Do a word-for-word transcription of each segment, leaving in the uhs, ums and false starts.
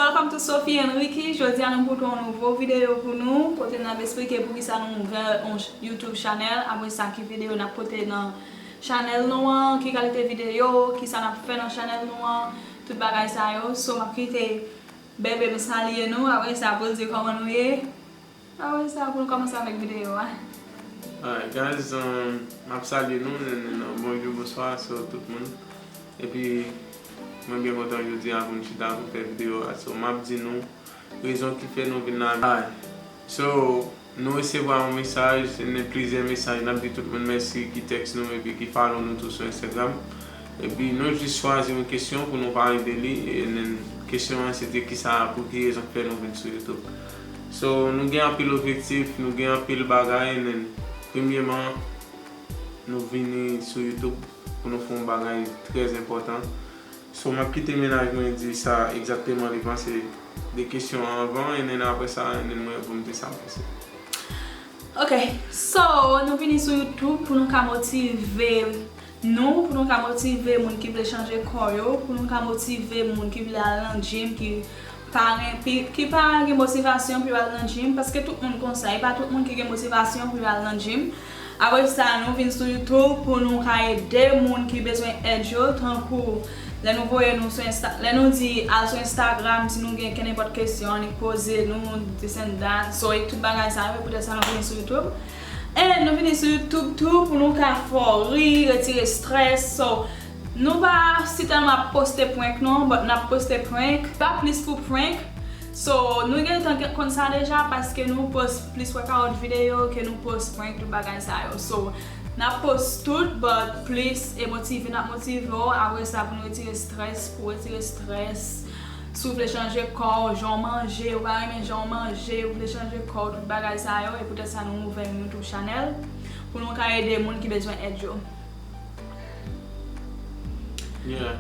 Welcome to Sophie and Ricky. Jodi a nou pote yon nouvo videyo pou nou, kote n ap esplike poukisa nou ouvè yon ch- YouTube channel. Apre sa, ki videyo n ap pote nan channel nou an, ki kalite videyo, kisa n ap fè nan channel nou an, tout bagay sa yo. So, m ap kite bebe m salye nou, apre sa, pou l di kòman nou ye. Apre sa, pou nou kòmanse avèk videyo a. Alright, guys, um, m ap salye nou, n- n- n- bonjou, bonswa, so, tout moun. Epi, mwen byen kontan jodi a pou n chita pou n fè videyo a. So, m ap di nou rezon ki fè nou vin la. Alright. So, nou resevwa yon mesaj, se plizyè mesaj, n ap di tout moun mèsi ki tèks nou epi ki follow nou tou sou Instagram. Epi, nou jis chwazi yon kesyon pou nou pale de li. E nen- kesyon an, se te kisa, pou ki rezon k fè nou vin sou YouTube. So, nou gen anpil objektif, nou gen anpil bagay, nen- premyeman, nou vini sou YouTube pou nou fè yon bagay trè enpòtan. So, m ap kite mennaj mwen di sa egzakteman li panse de kesyon an avan, e nen apre sa, e nen mwen reponn de sa m panse. Ok, so, nou vini sou YouTube pou nou ka motive nou, pou nou ka motive moun ki vle chanje kò yo, pou nou ka motive moun ki vle al nan gym, ki pa gen, pi- ki pa gen motivasyon pou yo al nan gym, paske tout moun konsa, e pa tout moun ki gen motivasyon pou yo al nan gym. Apre sa, nou vin sou YouTube pou nou ka ede moun ki bezwen èd yo, tankou lè nou voye nou sou Insta, lè nou di al sou Instagram, si nou gen kenenpòt kesyon, annik poze nou, this and that. So, e tout bagay sa yo, e poutèt sa nou vini sou YouTube. E nou vini sou YouTube tou pou nou ka fè w ri, retire strès. So, nou pa si tèlman ap poste prank non, but n ap poste prank. Pa plis pou prank. So, nou gentan konn sa deja paske nou post plis workout videyo ke nou post prank, tout bagay sa yo. So, n ap post tout, but plis e motive, n ap motive w. Apre sa, pou nou retire strès, pou retire strès. Si w vle chanje kò w, jan w manje, ou pa renmen jan w manje, ou vle chanje kò w, tout bagay sa yo, e poutèt sa nou ouvè yon YouTube channel pou nou ka ede moun ki bezwen èd yo. Yeah.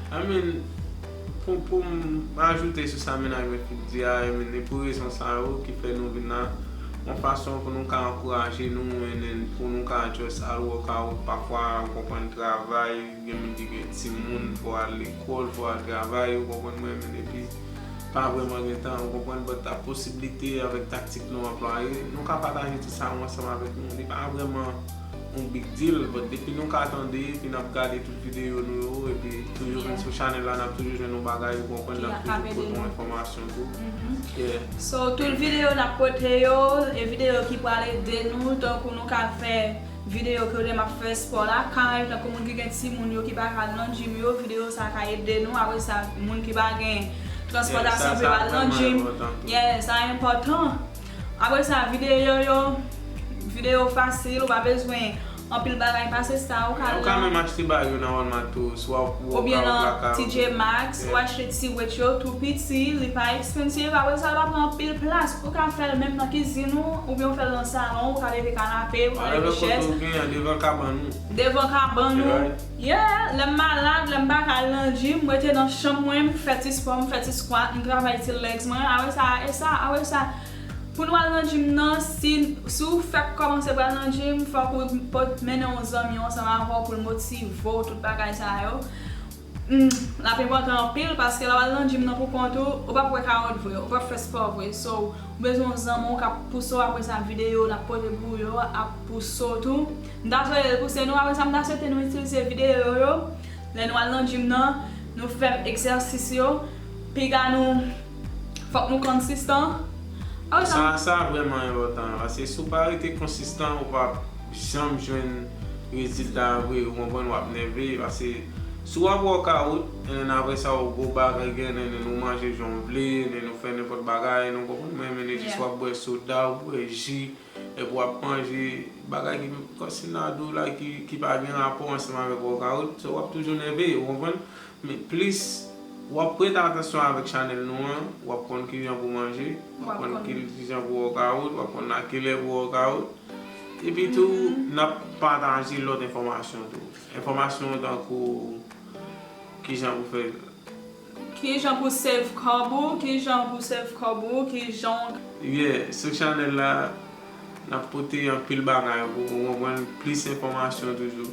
I mean, pou, pou m ajoute sou sa mennaj mwen fin di a, I mean, e pou rezon sa yo ki fè nou vin la, yon fason pou nou ka ankouraje nou, and then pou nou ka just al workout, pafwa, ou konprann, travay, gen moun ki gen timoun, fò al lekòl, fò al travay, ou konprann mwen, men epi pa vrèman gen tan, ou konprann, but ak posiblite avèk taktik nou anplwaye, nou ka pataje tout sa yo ansanm avèk nou. Li pa vrèman yon big deal, but depi nou ka tande, epi n ap gade tout videyo nou yo, epi toujou vin sou channel la, n ap toujou jwenn yon bagay, ou konprann, n ap toujou pote yon enfòmasyon tou. Yeah. So, tout videyo n ap pote yo, e videyo ki pral ede nou, tankou nou ka fè videyo kote m ap fè spò lakay, tankou moun ki gen timoun yo ki pa ka al nan gym yo, videyo sa ka ede nou. Apre sa, moun ki pa gen transpòtasyon pou yo al nan gym, yeah, sa enpòtan. Apre sa, videyo yo, videyo fasil, ou pa bezwen anpil bagay pase sa, ou ka... Ou ka menm achte bagay yo nan Walmart tou, swa ou... Oubyen nan T J Maxx, ou achte ti wet yo tou piti, li pa expensive, apre sa, li pa pran anpil plas. Ou ka fè l menm nan kizin ou, oubyen ou fè l nan salon, ou ka leve kanape, ou ka leve chèz. Devan kabann ou. Devan kabann ou. Yeah, lè m malad, lè m pa ka al nan gym, m rete nan chanm mwen, m fè ti spò, m fè ti squat, m travay ti legs mwen, apre sa, e sa, apre sa, pou nou al nan gym nan, si, si w fèk kòmanse pral nan gym, fòk ou pot- mennen yon zanmi ansanm avè w pou l motive w, tout bagay sa yo. Hmm, l ap enpòtan anpil, paske lè w al nan gym nan pou kont ou, ou p ap wè kawòt vre, ou p ap fè spò vre. So, ou bezwen yon zanmi w k ap pouse w, apre sa videyo n ap pote pou yo ap pouse w tou. M ta swete l pouse nou, apre sa m ta swete nou itilize videyo yo. Lè nou al nan gym nan, nou fè egzèsis yo, piga nou, fòk nou konsistan. Sa, sa vrèman enpòtan, paske si w pa rete konsistan, ou p ap janm jwenn rezilta vre, ou konprann, w ap nève, paske si w ap workout, and then apre sa, ou gwo bagay, and then ou manje jan w vle, and then ou fè nenpòt bagay, nou konprann, mwen, men jis w ap bwè soda, ou bwè ji, epi w ap manje bagay ki, kòmsi m ta di w la, ki, ki pa gen rapò ansanm avèk workout, so w ap toujou nève, ou konprann? Men plis w ap prete atansyon avèk chanèl nou an, w ap konn kijan pou manje, w ap konn ki, kijan pou workout, w ap konn a kilè pou workout. Epi tou, n ap pataje lòt enfòmasyon tou. Enfòmasyon tankou kijan pou fè Kijan pou save kòb ou, kijan pou save kòb ou, kijan... Yeah, sou chanèl la, n ap pote anpil bagay pou ou konprann plis enfòmasyon toujou.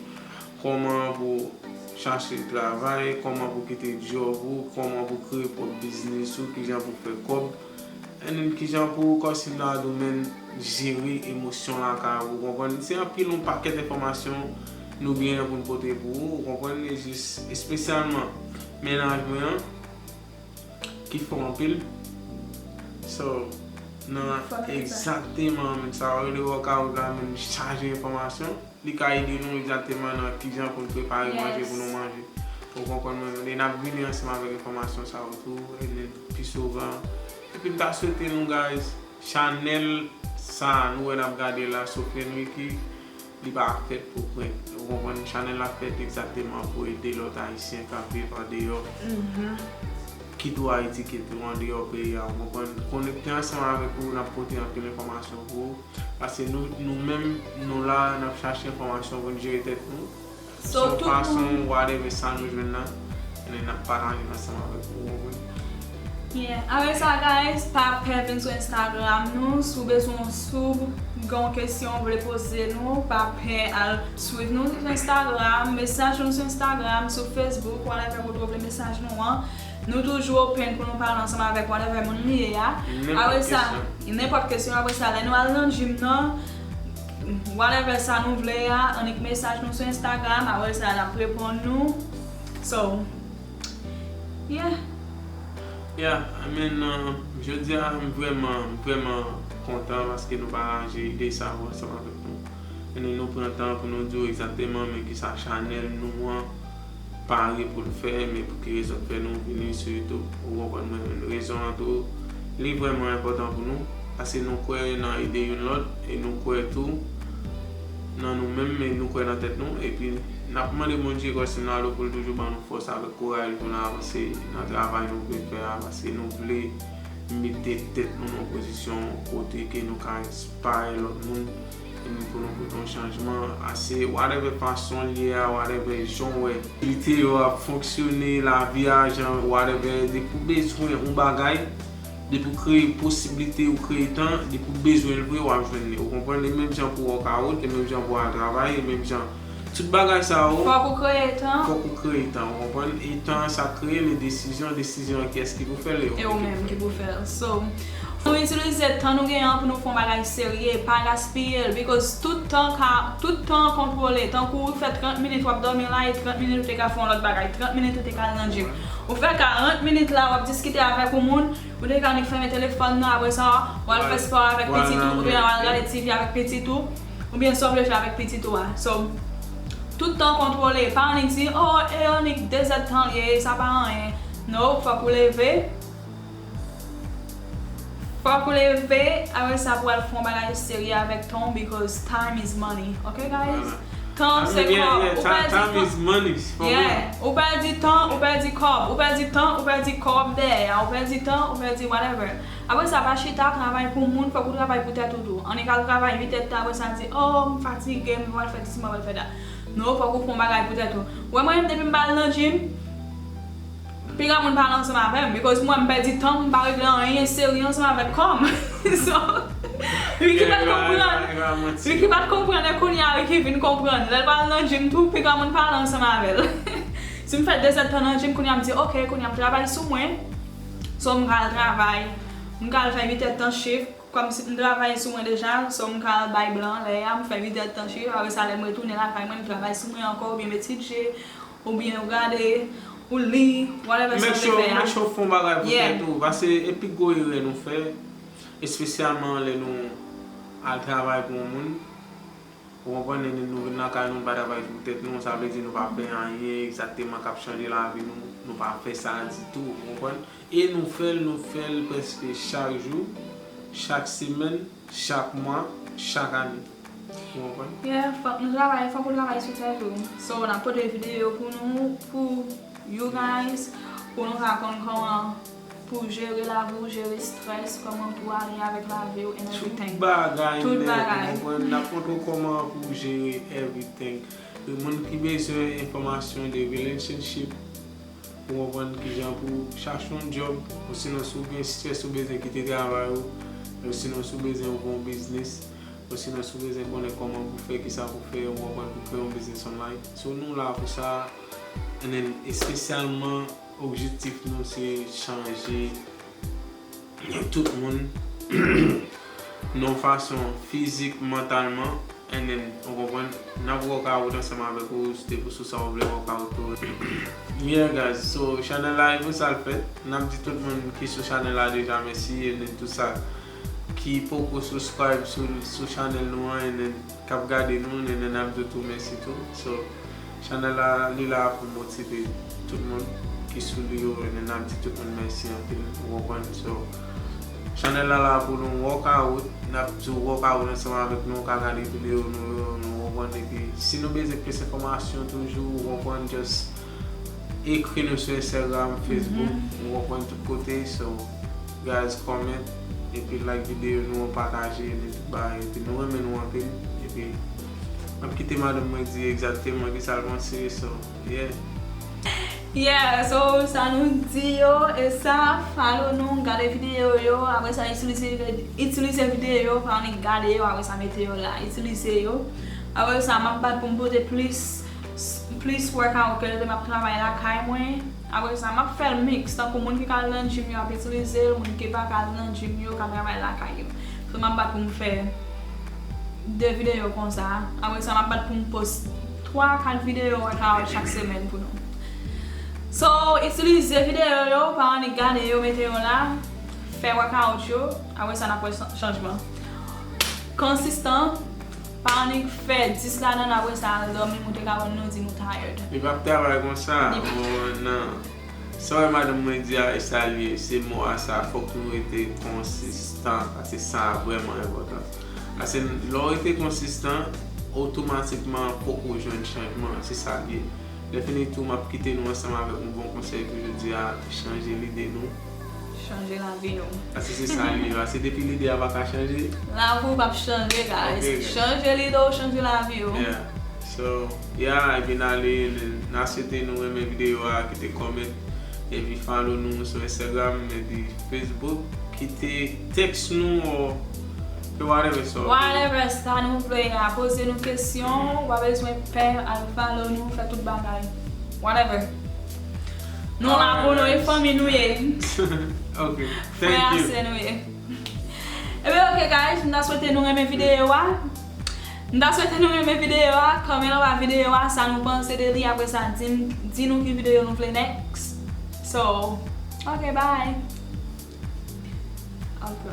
Kòman pou w chache travay, kòman pou kite djòb ou, kòman pou kreye pwòp biznis ou, kijan pou fè kòb, and then kijan pou kòmsi nan domèn jere emosyon lakay ou, ou konprann? Se anpil yon pakèt enfòmasyon nou genyen pou n pote pou ou, ou konprann? E jis espesyalman mennaj mwen an, ki fò anpil. So, nan egzakteman menm sa yo rele workout la, menm chaje enfòmasyon. Li ka ede nou egzakteman nan kijan pou n prepare manje pou nou manje. Ou konprann mwen? E n ap vini ansanm avèk enfòmasyon sa yo tou, e pi souvan. Epi m ta swete nou, guys, chanèl sa nou wè n ap gade la, Sofiane Ricky, li pa fèt pou prank. Ou konprann? Chanèl la fèt egzakteman pou ede lòt Ayisyen k ap viv andeyò. Kit ou Ayiti, kit ou andeyò peyi a, ou konprann? Konekte ansanm avèk ou, n ap pote anpil enfòmasyon pou ou. Paske nou, nou menm, nou la, n ap chache enfòmasyon pou n jere tèt nou. So, yon fason, whatever sa nou jwenn nan, n ap pataje l ansanm avèk ou, ou konprann? Yeah. Apre sa, guys, pa pè vin sou Instagram nou. Si w bezwen yon sub, gen yon kesyon w vle poze nou, pa pè al swiv nou sou Instagram, mesaj nou sou Instagram, sou Facebook, whatever kote w vle mesaj nou an. Nou toujou open pou nou pale ansanm avèk whatever moun li ye a. Apre sa, nenpòt kesyon. Apre sa, lè nou al nan gym nan, whatever sa nou vle a, annik mesaj nou sou Instagram, apre sa, n ap reponn nou. So, yeah. Yeah, I mean, uh, jodi a, m vrèman, m vrèman kontan paske nou pataje ide sa yo ansanm avèk nou. E nou, nou pran tan pou nou di w egzakteman men kisa chanèl nou an pare pou l fè, men pou ki rezon k fè nou vini sou YouTube. Ou konprann mwen, rezon an tou, li vrèman enpòtan pou nou, paske nou kwè nan ide youn lòt, e nou kwè tou nan nou menm, men nou kwè nan tèt nou, epi n ap mande Bondye kòmsi nan lo pou l toujou ban nou fòs avèk kouraj pou n avanse nan travay nou vle fè a, paske nou vle mete tèt nou nan yon pozisyon kote ke nou ka enspire lòt moun, e pou nou pote yon chanjman. Ase, whatever fason l ye a, whatever jan w wè lite yo ap fonksyone, lavi a, jan, whatever, depi w bezwen yon bagay, depi w kreye posiblite, ou kreye tan, depi w bezwen l vre, w ap jwenn li. Ou konprann? E menm jan pou workout, e menm jan pou al travay, e menm jan tout bagay sa yo, fòk ou kreye tan. Fòk ou kreye tan, ou konprann? E tan an, sa k kreye l, e desizyon, desizyon an, kiyès ki pou fè l? E ou menm ki pou fè l. So, nou itilize tan nou genyen an pou nou fè yon bagay serye, pa gaspiye l, because tout tan ka, tout tan kontwole. Tankou ou fè trant minit w ap dòmi la, e trant minit ou te ka fè yon lòt bagay, trant minit ou te ka al nan gym. Ou fè karant minit la, w ap diskite avèk yon moun, ou te ka annik fèmen telefòn nan, apre sa, w al fè spò avèk pitit ou, oubyen w al gade T V avèk pitit ou, oubyen sa w vle fè avèk pitit ou a. So, tout tan kontwole, pa annik di, oh, e annik de zèdtan l ye, sa pa anyen. No, fòk ou leve. Fòk ou leve, apre sa pou al fè yon bagay serye avèk tan w, because time is money, ok, guys? Tan se kòb. Ou pèdi tan, yeah, ou pèdi tan, ou pèdi kòb, ou pèdi tan, ou pèdi kòb dèyè a, ou pèdi tan, ou pèdi whatever. Apre sa, pa chita travay pou moun, fòk ou travay pou tèt ou tou. Annik al travay uit èdtan, apre sa di, oh, m fatige, m pral fè disi, m pral fè dat. No, fòk ou fè yon bagay pou tèt ou. Ou wè mwen menm, depi m pa al nan gym, piga moun pale ansanm avè m, because mwen m pèdi tan m, m pa regle anyen serye ansanm avèk kò m. So, Ricky pa t konprann. Ricky pa t konprann, e kounye a Ricky vin konprann. Lè l pral nan gym tou, piga moun pale ansanm avè l. Si m fè de zèdtan nan gym, kounye a m di, ok, kounye a m travay sou mwen. So, m pral travay. M pral fè uit èdtan shift. Kòmsi m travay sou mwen deja, so m ka al bay blan lè a, m fè uit èdtan shift, apre sa lè m retounen lakay mwen, m travay sou mwen ankò, oubyen m etidye, oubyen ou gade, ou li, whatever sa w vle fè a. Make sure, make sure w fè yon bagay pou tèt ou, paske epi gwo erè nou fè, espesyalman lè nou al travay pou yon moun, ou konprann, e nou vin lakay nou, nou pa travay pou tèt nou, sa vle di nou pa fè anyen egzakteman k ap chanje lavi nou, nou pa fè sa ditou, ou konprann? E nou fè l, nou fè l prèske chak jou, chak semèn, chak mwa, chak ane. Ou konprann? Yeah, fòk nou travay, fòk ou travay sou tèt ou. So, n ap pote videyo pou nou, pou you guys, pou nou ka konn kòman pou jere lavi w, jere strès, kòman pou ale avèk lavi w and everything. Tout bagay, tout bagay. Ou konprann? N ap montre w kòman pou jere everything. Moun ki bezwen enfòmasyon de relationship, ou konprann kijan pou chache yon djòb, osinon si w gen strès ou bezwen kite travay ou, osinon si w bezwen ouvri yon biznis, osinon si w bezwen konnen kòman pou fè, kisa pou fè, ou konprann, pou kreye yon biznis online. So, nou la pou sa, And then, espesyalman, objektif nou se chanje tout moun nan yon fason fizik, mantalman, and then, ou konprann, n ap workout ansanm avèk ou, se pou sou sa ou vle workout ou. Yeah, guys, so, chanèl la, e pou sa l fèt. N ap di tout moun ki sou chanèl la deja mèsi, and then tout sa ki poko subscribe sou, sou chanèl nou an, and then k ap gade nou, and then n ap di tou mèsi tou. So, chanèl la, li la pou motive tout moun ki sou li yo, and then n ap di tout moun mèsi anpil, ou konprann? So, chanèl la la pou nou workout, n ap di w workout ansanm avèk nou, w ka gade videyo nou yo, nou konprann, epi si nou bezwen plis enfòmasyon toujou, ou konprann, just ekri nou sou Instagram, Facebook, ou konprann, tout kote, so, guys, comment, epi like videyo nou, pataje, epi tout bagay, epi nou renmen nou anpil, epi m ap kite madanm mwen di egzakteman kisa l panse, so, yeah. Yeah, so sa nou di yo, e sa, follow nou, gade videyo yo, apre sa itilize, itilize videyo yo, pa annik gade yo, apre sa mete yo la, itilize yo. Apre sa, m ap bat pou m pote plis, plis workout ke lè m ap travay lakay mwen. Apre sa, m ap fè l mix, tankou moun ki ka al nan gym yo ap itilize l, moun ki pa ka al nan gym yo ka travay lakay yo. So, m ap bat pou m fè de videyo konsa. Apre sa, m ap bat pou m post twa, kat videyo workout chak semèn pou nou. So, itilize videyo yo, pa annik gade yo, mete yo la, fè workout yo, apre sa n ap wè chan-, chanjman. Konsistan, pa annik fè dis ladan, apre sa al dòmi, nou te ka wè nou di nou tired. Li p ap travay konsa, bon, nan. Sa w wè madanm mwen di a, e sa l ye, se mo a sa, fòk nou rete konsistan, paske sa vrèman enpòtan. Paske lè w rete konsistan, otomatikman poko jwenn chanjman, se sa l ye. Lè fini tou, m ap kite nou ansanm avèk yon bon konsèy pou jodi a, chanje lide nou. Chanje lavi nou. Paske se sa l ye, paske depi lide a pa ka chanje. Lavi w p ap chanje, guys. Ok, guys. Chanje lide w, chanje lavi w. Yeah. So, yeah, epi n ale, n a swete nou renmen videyo a, kite comment, epi follow nou sou Instagram, epi Facebook, kite text nou, ou fè whatever, so. Whatever sa nou vle a, poze nou kesyon, ou pa bezwen pè, al follow nou, fè tout bagay. Whatever. Nou la pou nou, e fanmi nou ye. Ok, thank you. Frè a sè nou ye. Ebyen, ok, guys, m ta swete nou renmen videyo a. M ta swete nou renmen videyo a, kòmante anba videyo a, sa nou panse de li, apre sa, di m, di nou ki videyo nou vle next. So, ok, bye. Ok.